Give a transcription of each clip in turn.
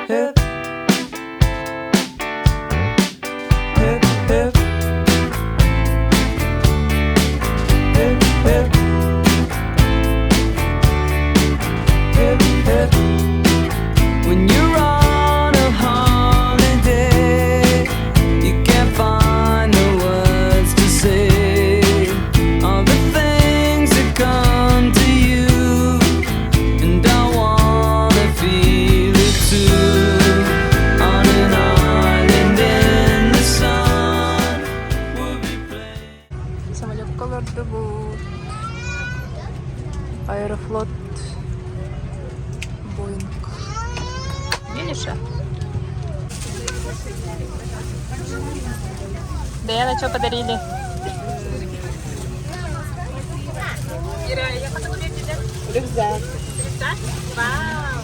Hip. Hip, hip. Hip, hip. Hip, hip. When you're on a holiday, you can't find the words to say. All the things that come to you, and I wanna feel it too. On an island in the sun, we'll be playing. Самолекка олордубут. Аэрофлот Боинг. Видишь? Диана, что подарили? Рюкзак. Вау!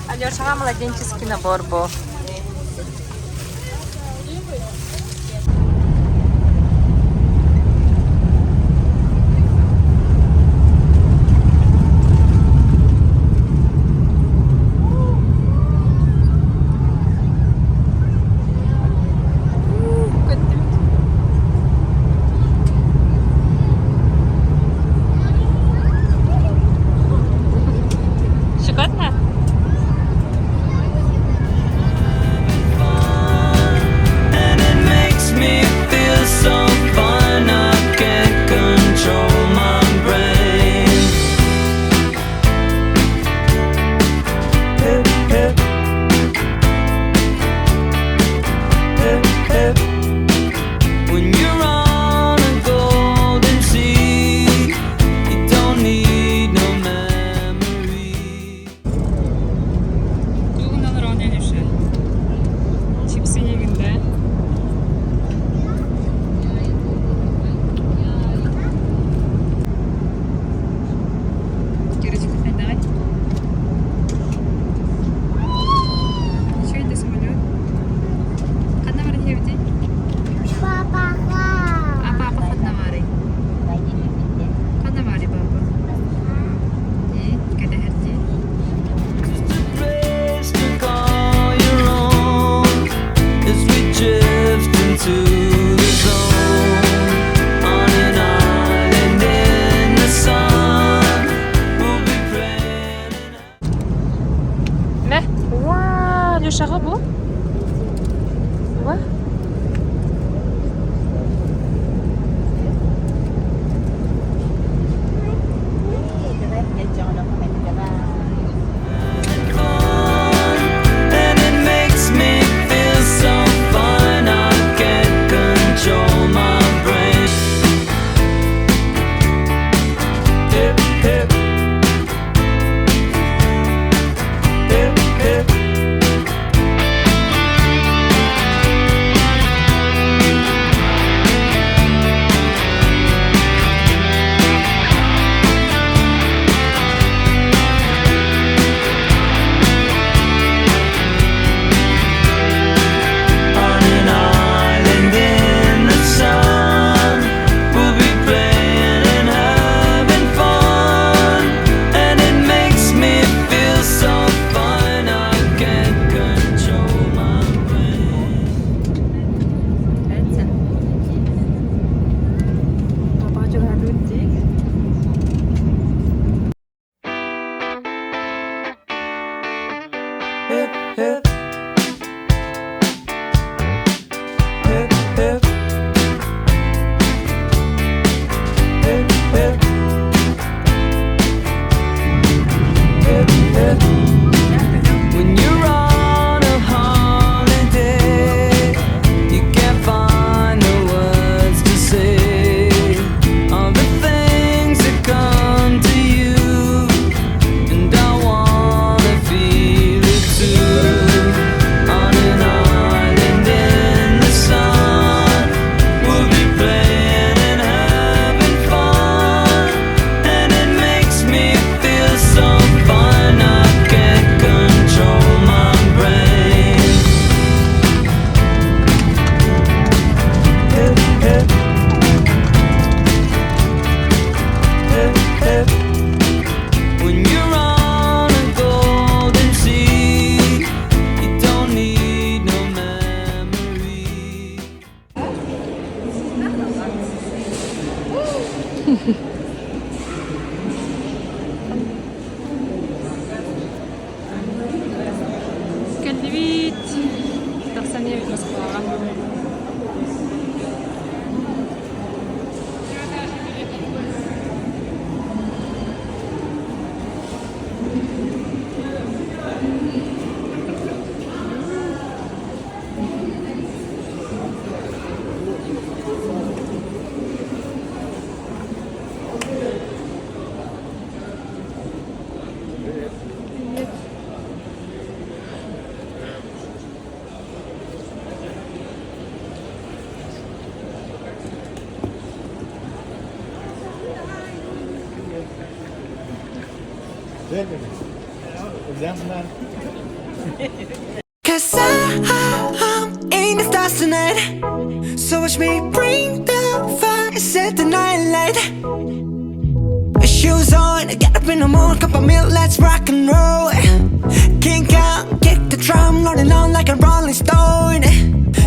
Алешаҕа младенческий набор бу. Щекотно? And it Кэллибит. Тахсан иһэбит Москваҕа. Привет. Cause I'm in the stars tonight. So watch me bring the fire, set the night light. Shoes on, get up in the morning, cup of milk, let's rock and roll. Kink out, kick the drum, rolling on like a rolling stone.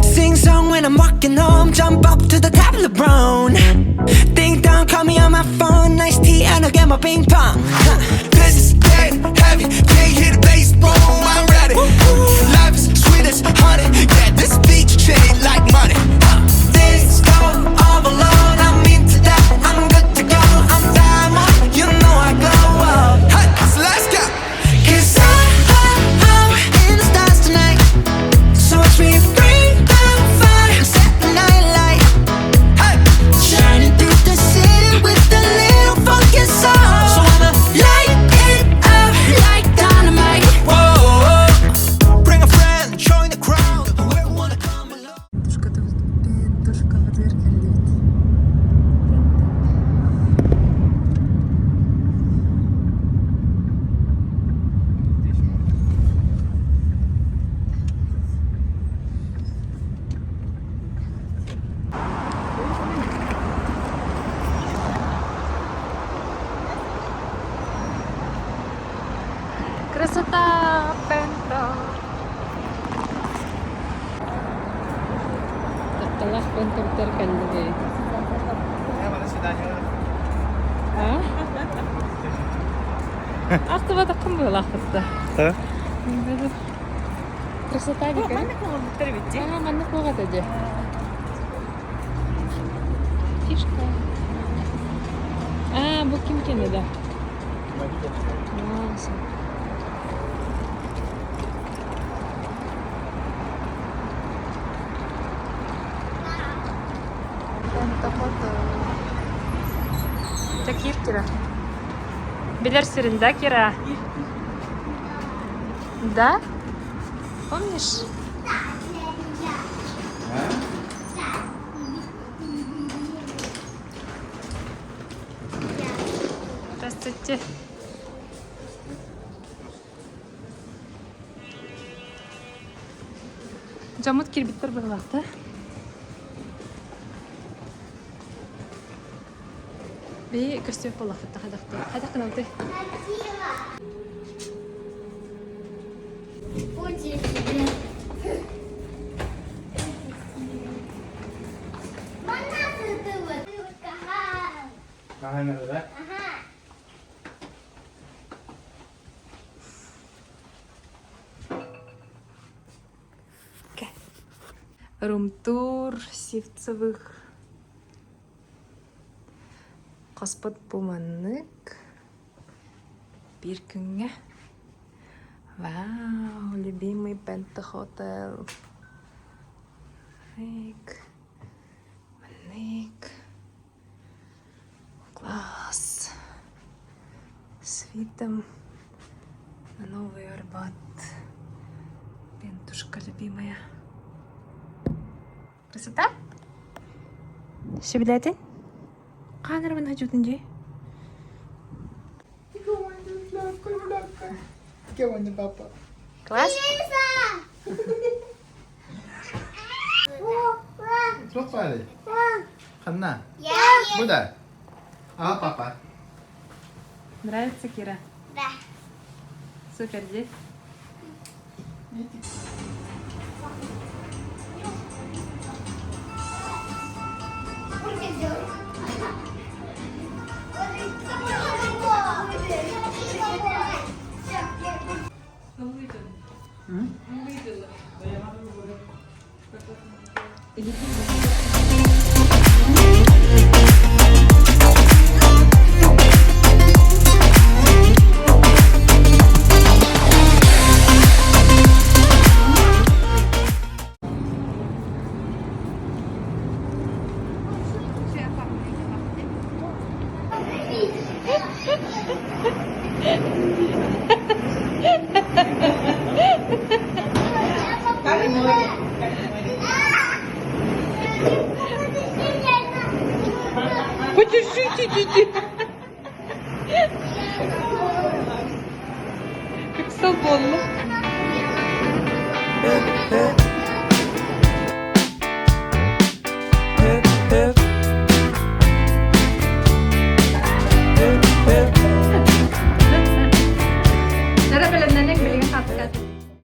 Sing song when I'm walking home, jump up to the top of the brown. Ding dong, call me on my phone, nice tea, and I'll get my ping pong. Huh. This is dead heavy. Can't hear the bass, boom, I'm ready. Life is sweet as honey. Yeah, this beach chain like money. Disco overload, I'm into that, I'm good to go, I'm diamond, you know I glow up. Hey, so let's go. Cause I'm in the stars tonight. So watch me bring the fire, set the night light. Hey, Shining through the city with a little funky soul. So I'ma light it up like dynamite. whoa, bring a friend, join the crowd. Whoever wanna come along. Пентушка бытыгар кэллибит. Красота, Пента! Тапталлаах Пентабытыгар кэллибит. А? Ахтыбатаххын быһыылаахпыт да. Красота дика. А, маннык буолуох этэ дии. Фишка. А, бу ким киэнэ да? А, всё. Дьэ, Кира. Билэр сирин, да, Кира? Да? Помнишь? Здравствуйте. Дьоммут киирбиттэр быһыылаахтар. Биһи көстүөх буоллахпыт хайдах хайдах гынабытый? Румтур Сивцевых Хоспут бу маннык биир күҥҥэ Вау, любимый Пентахотел. Маннык, маннык. Класс. С видом на Новый Арбат. Пентушка любимая. Красота? Сөбүлээтиҥ? Хаан эрэ хадьыытын дии. Класс? Туох баарый? Ханна? Бу да? А, папа. Нравится, Кира? Да. Супер, здесь. Держите, дети. Ыксал буолла.